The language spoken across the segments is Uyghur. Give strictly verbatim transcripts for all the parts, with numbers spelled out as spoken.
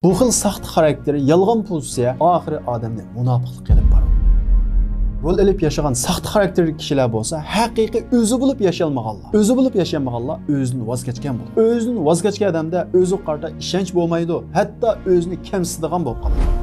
بۇ خىل ساختا خاراكتېر، يالغان پوزىتسىيە ئاخىرى ئادەمنى مۇناپىقلىققا ئېلىپ بارىدۇ. رول ئېلىپ ياشىغان ساختا خاراكتېرلىك كىشىلەر بولسا ھەقىقىي ئۆزى بولۇپ ياشىيالمىغانلار. ئۆزى بولۇپ ياشىيالمىغانلار ئۆزىدىن ۋاز كەچكەن بولىدۇ. ئۆزىدىن ۋاز كەچكەن ئادەمدە ئۆزىگە قارىتا ئىشەنچ بولمايدۇ، ھەتتا ئۆزىنى كەمسىتىدىغان بولۇپ قالىدۇ.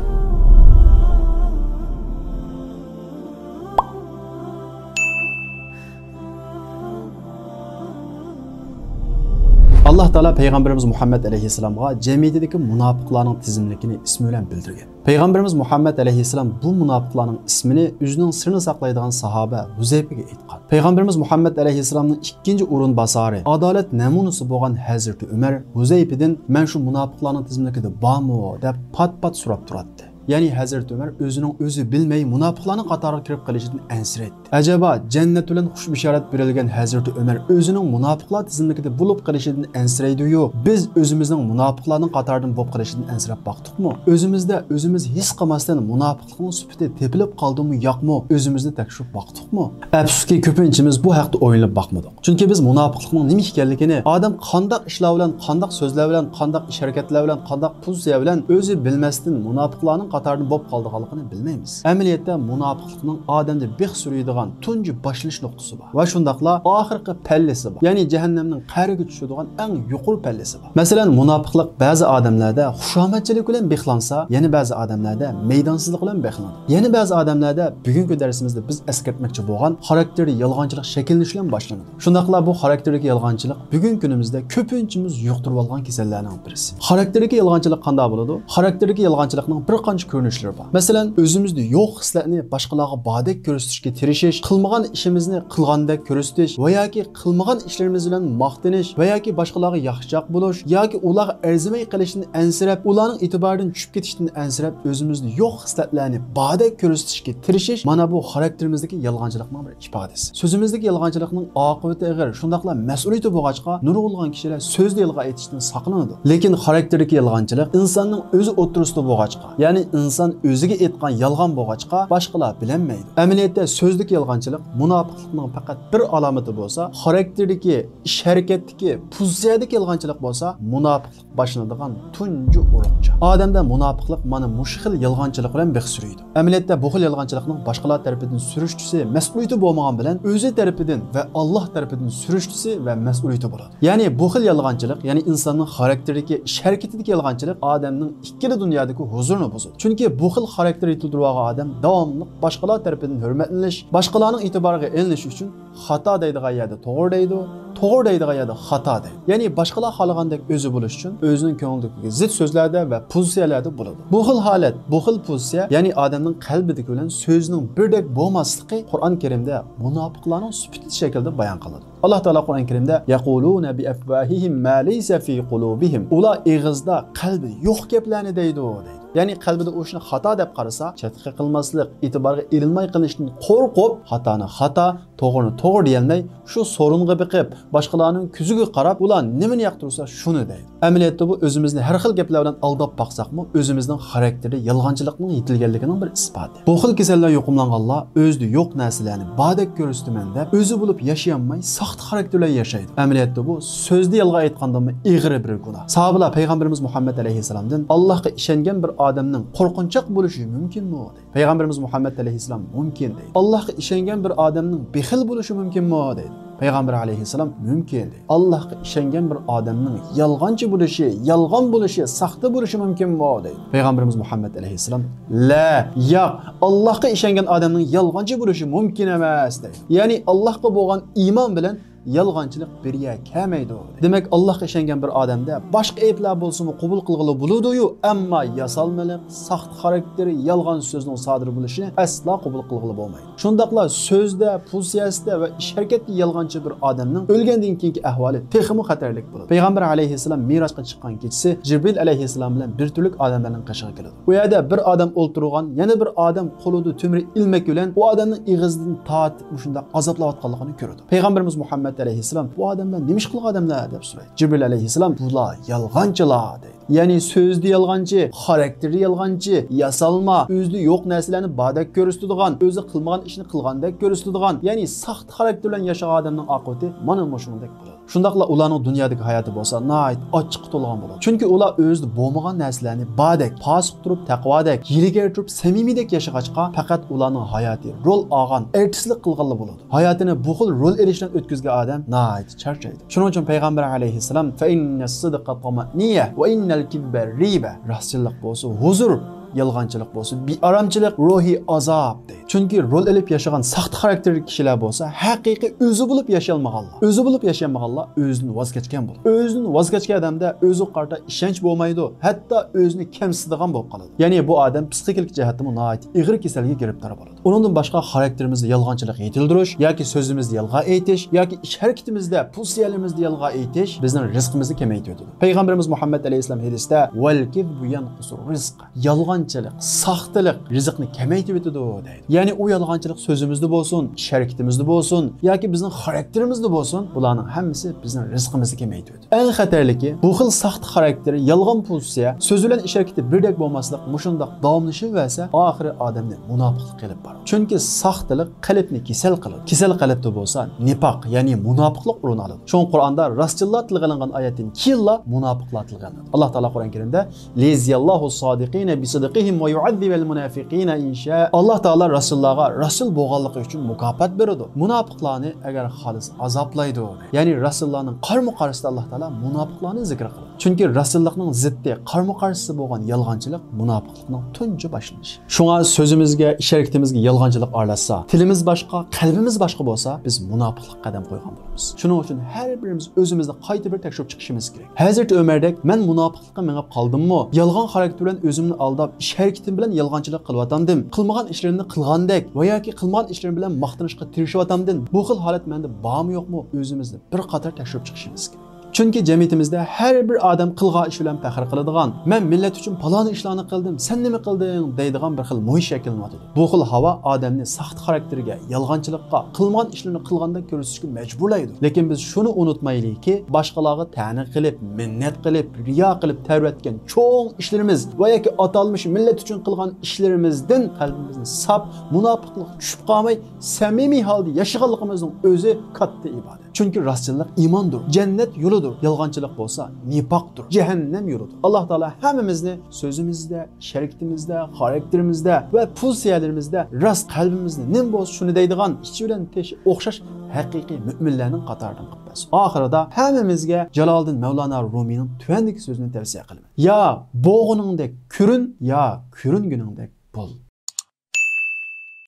ئاللاھ تائالا پەيغەمبىرىمىز مۇھەممەد ئەلەيھىسسالامغا جەمئىيىتىدىكى مۇناپىقلارنىڭ تىزىملىكىنى ئىسمى بىلەن بىلدۈرگەن. پەيغەمبىرىمىز مۇھەممەد ئەلەيھىسسالام بۇ مۇناپىقلارنىڭ ئىسمىنى ئۆزىنىڭ سىرىنى ساقلايدىغان ساھابە ھۇزەيپىگە ئېيتقان. پەيغەمبىرىمىز مۇھەممەد ئەلەيھىسسالامنىڭ ئىككىنچى ئورۇنباسارى، ئادالەت نەمۇنىسى بولغان ھەزرىتى ئۆمەر ھۇزەيپىدىن، مەن شۇ مۇناپىقلارنىڭ تىزىملىكىدە بارمۇ دەپ پات-پات سوراپ تۇراتتى. يەنى ھەزرىتى ئۆمەر ئۆزىنىڭ ئۆزى بىلمەي مۇناپىقلارنىڭ قاتارىغا كىرىپ قېلىشىدىن ئەنسىرەيتتى. ئەجەبا، جەننەت بىلەن خۇش بېشارەت بېرىلگەن ھەزرىتى ئۆمەر ئۆزىنىڭ مۇناپىقلار تىزىملىكىدە بولۇپ قېلىشىدىن ئەنسىرەيدۇ-يۇ، بىز ئۆزىمىزنىڭ مۇناپىقلارنىڭ قاتارىدىن بولۇپ قېلىشىدىن ئەنسىرەپ باقتۇقمۇ؟ ئۆزىمىزدە ئۆزىمىز ھېس قىلماستىن مۇناپىقلىقنىڭ سۈپىتى تېپىلىپ قالدىمۇ ياقمۇ؟ ئۆزىمىزنى تەكشۈرۈپ باقتۇقمۇ؟ ئەپسۇسكى، كۆپىنچىمىز بۇ ھەقتە ئويلىنىپ باقمىدۇق. چۈنكى بىز مۇناپىقلىقنىڭ نېمە ئىكەنلىكىنى، ئادەم قانداق ئىشلار بىلەن، قانداق سۆزلەر بىلەن، قانداق ئىش-ھەرىكەتلەر بىلەن، قانداق پوزىتسىيە بىلەن ئۆزى بىلمەستىن مۇناپىقلارنىڭ قاتارىدىن بولۇپ قالىدىغانلىقىنى بىلمەيمىز. ئەمەلىيەتتە مۇناپىقلىقنىڭ ئادەمدە بىخ سۈرىدىغان تۇنجى باشلىنىش نۇقتىسى بار ۋە شۇنداقلا ئاخىرقى پەللىسى بار. يەنى جەھەننەمنىڭ قەرىگە چۈشىدىغان ئەڭ يۇقىرى پەللىسى بار. مەسىلەن، مۇناپىقلىق بەزى ئادەملەردە خۇشامەتچىلىك بىلەن بىخلانسا، يەنە بەزى ئادەملەردە مەيدانسىزلىق بىلەن بىخلىنىدۇ. يەنە بەزى ئادەملەردە بۈگۈنكى دەرسىمىزدە بىز ئەسكەرتمەكچى بولغان خاراكتېردا يالغانچىلىق شەكىللىنىش بىلەن باشلىنىدۇ. شۇنداقلا بۇ خاراكتېردىكى يالغانچىلىق بۈگۈنكى كۈنىمىزدە كۆپىنچىمىز يۇقتۇرۇۋالغان كېسەللەرنىڭ بىرسى. خاراكتېردىكى يالغانچىلىق قانداق بولىدۇ؟ خاراكتېردىكى يالغانچىلىقنىڭ بىر قانچە كۆرۈنۈشلىرى بار. مەسىلەن، ئۆزىمىزدە يوق خىسلەتنى باشقىلارغا باردەك كۆرسىتىشكە تىرىشىش، قىلمىغان ئىشىمىزنى قىلغاندەك كۆرسىتىش ۋە ياكى قىلمىغان ئىشلىرىمىز بىلەن ماختىنىش ۋە ياكى باشقىلارغا ياخشىچاق بولۇش ياكى ئۇلارغا ئەرزىمەي قېلىشتىن ئەنسىرەپ، ئۇلارنىڭ ئېتىبارىدىن چۈشۈپ كېتىشتىن ئەنسىرەپ، ئۆزىمىزدە يوق خىسلەتلەرنى باردەك كۆرسىتىشكە تىرىشىش، مانا بۇ خاراكتېرىمىزدىكى يالغانچىلىقنىڭ بىر ئىپادىسى. سۆزىمىزدىكى يالغانچىلىقنىڭ ئاقىۋىتى ئېغىر، شۇنداقلا مەسئۇلىيىتى بولغاچقا، نۇرغۇنلىغان كىشىلەر سۆزدە يالغان ئېيتىشتىن ساقلىنىدۇ. لېكىن خاراكتېردىكى يالغانچىلىق ئىنساننىڭ ئۆزى ئوتتۇرىسىدا بولغاچقا، يەنى ئىنسان ئۆزىگە ئېيتقان يالغان بولغاچقا، باشقىلار بىلەلمەيدۇ. ئەمەلىيەتتە سۆزدىكى يالغانچىلىق مۇناپىقلىقنىڭ پەقەت بىر ئالامىتى بولسا، خاراكتېردىكى، ئىش-ھەرىكەتتىكى، پوزىتسىيەدىكى يالغانچىلىق بولسا مۇناپىقلىق باشلىنىدىغان تۇنجى ئۇرۇقچە. ئادەمدە مۇناپىقلىق مانا مۇشۇ خىل يالغانچىلىق بىلەن بىخ سۈرىيدۇ. ئەمەلىيەتتە بۇ خىل يالغانچىلىقنىڭ باشقىلار تەرىپىدىن سۈرۈشتىسى، مەسئۇلىيىتى بولمىغان بىلەن ئۆزى تەرىپىدىن ۋە ئاللاھ تەرىپىدىن سۈرۈشتىسى ۋە مەسئۇلىيىتى بولىدۇ. يەنى بۇ خىل يالغانچىلىق، يەنى ئىنساننىڭ خاراكتېرىدىكى، ئىش-ھەرىكىتىدىكى يالغانچىلىق ئادەمنىڭ ئىككىلا دۇنيادىكى ھۇزۇرىنى بۇزىدۇ. چۈنكى بۇ خىل خاراكتېر يېتىلدۈرۈۋالغان ئادەم داۋاملىق باشقىلار تەرىپىدىن ھۆرمەتلىنىش، باشقىلارنىڭ ئېتىبارىغا ئېلىنىش ئۈچۈن خاتا دەيدىغان يەردە توغرا دەيدۇ، توغرا دەيدىغان يەردە خاتا دەيدۇ. يەنى باشقىلار خالىغاندەك ئۆزى بولۇش ئۈچۈن ئۆزىنىڭ كۆڭلىدىكىگە زىت سۆزلەردە ۋە پوزىتسىيەلەردە بولىدۇ. بۇ خىل ھالەت، بۇ خىل پوزىتسىيە، يەنى ئادەمنىڭ قەلبىدىكى بىلەن سۆزىنىڭ بىردەك بولماسلىقى قۇرئان كەرىمدە مۇناپىقلارنىڭ سۈپىتى شەكلىدە بايان قىلىنىدۇ. ئاللاھ تائالا قۇرئان كەرىمدە، يەقۇلۇنە بىئەفۋاھىھىم ما لەيسە فى قۇلۇبىھىم، ئۇلار ئېغىزدا، قەلبىدە يوق گەپلەرنى دەيدۇ، دەيدۇ. يەنى قەلبىدە ئۇ ئىشنى خاتا دەپ قارىسا، چەتكە قىلماسلىق، ئېتىبارغا ئېلىنماي قېلىشتىن قورقۇپ، خاتانى خاتا، توغرىنى توغرا دېيەلمەي، شۇ سورۇنغا بېقىپ، باشقىلارنىڭ كۆزىگە قاراپ، ئۇلار نېمىنى ياقتۇرسا، شۇنى دەيدۇ. ئەمەلىيەتتە بۇ ئۆزىمىزنى ھەر خىل گەپلەر بىلەن ئالداپ باقساقمۇ، ئۆزىمىزنىڭ خاراكتېرى يالغانچىلىقنىڭ يېتىلگەنلىكىنىڭ بىر ئىسپاتى. بۇ خىل كېسەللەر يۇقۇملانغانلار ئۆزىدە يوق نەرسىلەرنى باردەك كۆرسىتىمەن دەپ، ئۆزى بولۇپ ياشىيالماي، ساختا خاراكتېر بىلەن ياشايدۇ. ئەمەلىيەتتە بۇ سۆزدە يالغان ئېيتقاندىنمۇ ئېغىر بىر گۇناھ. ساھابىلار پەيغەمبىرىمىز مۇھەممەد ئەلەيھىسسالامدىن، ئاللاھقا ئىشەنگەن بىر ئادەمنىڭ قورقۇنچاق بولۇشى مۇمكىنمۇ؟ دەيدۇ. پەيغەمبىرىمىز مۇھەممەد ئەلەيھىسسالام مۇمكىن دەيدۇ. ئاللاھقا ئىشەنگەن بىر ئادەمنىڭ بېخىل بولۇشى مۇمكىنمۇ؟ دەيدۇ. پەيغەمبەر ئەلەيھىسسالام مۇمكىن دەيدۇ. ئاللاھقا ئىشەنگەن بىر ئادەمنىڭ يالغانچى بولۇشى، يالغان بولۇشى، ساختا بولۇشى مۇمكىنمۇ؟ دەيدۇ. پەيغەمبىرىمىز مۇھەممەد ئەلەيھىسسالام، لا، ياق، ئاللاھقا ئىشەنگەن ئادەمنىڭ يالغانچى بولۇشى مۇمكىن ئەمەس دەيدۇ. يەنى ئاللاھقا بولغان ئىمان بىلەن يالغانچىلىق بىر يەرگە كەلمەيدۇ. دېمەك، ئاللاھقا ئىشەنگەن بىر ئادەمدە باشقا ئەيىبلەر بولسىمۇ قوبۇل قىلغىلى بولىدۇ-يۇ، ئەمما ياسالمىلىق، ساختا خاراكتېر، يالغان سۆزنىڭ سادىر بولۇشىنى ئەسلا قوبۇل قىلغىلى بولمايدۇ. شۇنداقلا سۆزدە، پوزىتسىيەسىدە ۋە ئىش-ھەرىكەتتە يالغانچى بىر ئادەمنىڭ ئۆلگەندىن كېيىنكى ئەھۋالى تېخىمۇ خەتەرلىك بولىدۇ. پەيغەمبەر ئەلەيھىسسالام مىراجقا چىققان كېچىسى جىبرىل ئەلەيھىسسالام بىلەن بىر تۈرلۈك ئادەملەرنىڭ قېشىغا كېلىدۇ. ئۇ يەردە بىر ئادەم ئولتۇرغان، يەنە بىر ئادەم قولىدا تۆمۈر ئىلمەك بىلەن ئۇ ئادەمنىڭ ئېغىزىدىن تارتىپ مۇشۇنداق ئازابلاۋاتقانلىقىنى كۆرىدۇ. پەيغەمبىرىمىز مۇھەممەد ئەلەيھىسسالام، بۇ ئادەملەر نېمە ئىش قىلغان ئادەملەر؟ دەپ سورايدۇ. جىبرىل ئەلەيھىسسالام، بۇلار يالغانچىلار دەيدۇ. يەنى سۆزىدە يالغانچى، خاراكتېرى يالغانچى، ياسالما، ئۆزىدە يوق نەرسىلەرنى باردەك كۆرسىتىدىغان، ئۆزى قىلمىغان ئىشنى قىلغاندەك كۆرسىتىدىغان، يەنى ساختا خاراكتېر بىلەن ياشىغان ئادەمنىڭ ئاقىۋىتى مانا مۇشۇنىڭدەك بولىدۇ. شۇنداقلا ئۇلارنىڭ دۇنيادىكى ھاياتى بولسا ناھايىتى ئاچچىققا تولغان بولىدۇ. چۈنكى ئۇلار ئۆزىدە بولمىغان نەرسىلەرنى باردەك، پاسىق تۇرۇپ تەقۋادەك، ھىيلىگەر تۇرۇپ سەمىمىيدەك ياشىغاچقا، پەقەت ئۇلارنىڭ ھاياتى رول ئالغان، ئارتىسلىق قىلغانلا بولىدۇ. ھاياتىنى بۇ خىل رول ئېلىش بىلەن ئۆتكۈزگەن ئادەم ناھايىتى چارچايدۇ. شۇنىڭ ئۈچۈن پەيغەمبەر ئەلەيھىسسالام، فَإِنَّ الصِّدْقَ طُمَأْنِنَّةٌ وَإِنَّ الْكِذِبَ رِيبَةٌ، راستچىللىق بولسا ھۇزۇر، يالغانچىلىق بولسا بىئارامچىلىق، روھىي ئازاب، دەيدۇ. چۈنكى رول ئېلىپ ياشىغان ساختا خاراكتېرلىك كىشىلەر بولسا، ھەقىقىي ئۆزى بولۇپ ياشىيالمىغانلار، ئۆزى بولۇپ ياشىيالمىغانلار ئۆزىدىن ۋاز كەچكەن بولىدۇ. ئۆزىدىن ۋاز كەچكەن ئادەمدە ئۆزىگە قارىتا ئىشەنچ بولمايدۇ، ھەتتا ئۆزىنى كەمسىتىدىغان بولۇپ قالىدۇ. يەنى بۇ ئادەم پسىخىكىلىق جەھەتتىمۇ ناھايىتى ئېغىر كېسەلگە گىرىپتار بولىدۇ. ئۇنىڭدىن باشقا خاراكتېرىمىزدە يالغانچىلىق يېتىلدۈرۈش ياكى سۆزىمىزدە يالغان ئېيتىش ياكى ئىش ھەرىكىتىمىزدە، پوزىتسىيەلىرىمىزدە يالغان ئېيتىش بىزنىڭ رىزقىمىزنى كېمەيتىۋېتىدۇ. پەيغەمبىرىمىز مۇھەممەد ئەلەيھىسسالام ھەدىستە، وَالْكِذِبُ يَنْقُصُ الرِّزْقَ، يالغانچىلىق، ساختىلىق رىزىقنى كېمەيتىۋېتىدۇ، دەيدۇ. يەنى ئۇ يالغانچىلىق سۆزىمىزدە بولسۇن، ئىش ھەرىكىتىمىزدە بولسۇن ياكى بىزنىڭ خاراكتېرىمىزدە بولسۇن، بۇلارنىڭ ھەممىسى بىزنىڭ رىزقىمىزنى كېمەيتىۋېتىدۇ. ئەڭ خەتەرلىكى، بۇ خىل ساختا خاراكتېر، يالغان پوزىتسىيە، سۆزى بىلەن ئىش ھەرىكىتى بىردەك بولماسلىق مۇشۇنداق داۋاملىشىۋەرسە، ئاخىرى ئادەمنى مۇناپىقلىققا ئېلىپ بارىدۇ. چۈنكى ساختىلىق قەلبنى كېسەل قىلىدۇ. كېسەل قەلبتە بولسا نىپاق، يەنى مۇناپىقلىق ئورۇن ئالىدۇ. شۇڭا قۇرئاندا راستچىللار تىلغا ئېلىنغان ئايەتتىن كېيىنلا مۇناپىقلار تىلغا ئېلىنىدۇ. ئاللاھ تائالا قۇرئان كەرىمدە، لِيَجْزِيَ اللَّهُ الصَّادِقِينَ بِصِدْقِهِمْ وَيُعَذِّبَ الْمُنَافِقِينَ إِنْ شَاءَ. ئاللاھ تائالا راستچىللارغا راستچىل بولغانلىقى ئۈچۈن مۇكاپات بېرىدۇ. مۇناپىقلارنى ئەگەر خالىسا ئازابلايدۇ. يەنى راستچىللارنىڭ قارمۇ قارشىسىدا ئاللاھ تائالا مۇناپىقلارنى زىكىر قىلىدۇ. چۈنكى راستچىللىقنىڭ زىددى، قارمۇ قارشىسى بولغان يالغانچىلىق مۇناپىقلىقنىڭ تۇنجى باشلىنىشى. شۇڭا سۆزىمىزگە، ئىش ھەرىكىتىمىزگە يالغانچىلىق ئارىلاشسا، تىلىمىز باشقا، قەلبىمىز باشقا بولسا، بىز مۇناپىقلىققا قەدەم قويغان بولىمىز. شۇنىڭ ئۈچۈن ھەر بىرىمىز ئۆزىمىزنى قايتا بىر تەكشۈرۈپ چىقىشىمىز كېرەك. ھەزرىتى ئۆمەردەك، مەن مۇناپىقلىققا مېڭىپ قالدىممۇ؟ يالغان خاراكتېر بىلەن ئۆزۈمنى ئالداپ، ئىش ھەرىكىتىم بىلەن يالغانچىلىق قىلىۋاتامدىم؟ قىلمىغان ئىشلىرىمنى قىلغاندەك ۋە ياكى قىلمىغان ئىشلىرىم بىلەن ماختىنىشقا تىرىشىۋاتامدىم؟ بۇ خىل ھالەت مەندە بارمۇ يوقمۇ؟ ئۆزىمىزنى بىر قاتار تەكشۈرۈپ چىقىشىمىز كېرەك. چۈنكى جەمئىيىتىمىزدە ھەر بىر ئادەم قىلغان ئىشى بىلەن پەخىر قىلىدىغان، مەن مىللەت ئۈچۈن پالان ئىشلارنى قىلدىم، سەن نېمە قىلدىڭ دەيدىغان بىر خىل مۇھىت شەكىللىنىۋاتىدۇ. بۇ خىل ھاۋا ئادەمنى ساختا خاراكتېرگە، يالغانچىلىققا، قىلمىغان ئىشلىرىنى قىلغاندەك كۆرسىتىشكە مەجبۇرلايدۇ. لېكىن بىز شۇنى ئۇنتۇمايلىكى، باشقىلارغا تەنە قىلىپ، مىننەت قىلىپ، رىيا قىلىپ تەۋرەتكەن چوڭ ئىشلىرىمىز ۋە ياكى ئاتالمىش مىللەت ئۈچۈن قىلغان ئىشلىرىمىزدىن قەلبىمىزنى ساپ، مۇناپىقلىققا چۈشۈپ قالماي، سەمىمىي ھالدا ياشىغانلىقىمىزنىڭ ئۆزى كاتتا ئىبادەت. چۈنكى راستچىللىق ئىماندۇر، جەننەت يولىدۇر، يالغانچىلىق بولسا نىپاقتۇر، جەھەننەم يولىدۇر. ئاللاھ تائالا ھەممىمىزنى سۆزىمىزدە، ئىش ھەرىكىتىمىزدە، خاراكتېرىمىزدە ۋە پوزىتسىيەلىرىمىزدە راست، قەلبىمىزدە نېمە بولسا شۇنى دەيدىغان، ئىچى بىلەن تېشى ئوخشاش ھەقىقىي مۆمىنلەرنىڭ قاتارىدىن قىلىپ بەرسۇن. ئاخىرىدا ھەممىمىزگە جالالىدىن مەۋلانا رۇمىينىڭ تۆۋەندىكى سۆزىنى تەۋسىيە قىلىمەن. يا بولغىنىڭدەك كۆرۈن، يا كۆرۈنگىنىڭدەك بول.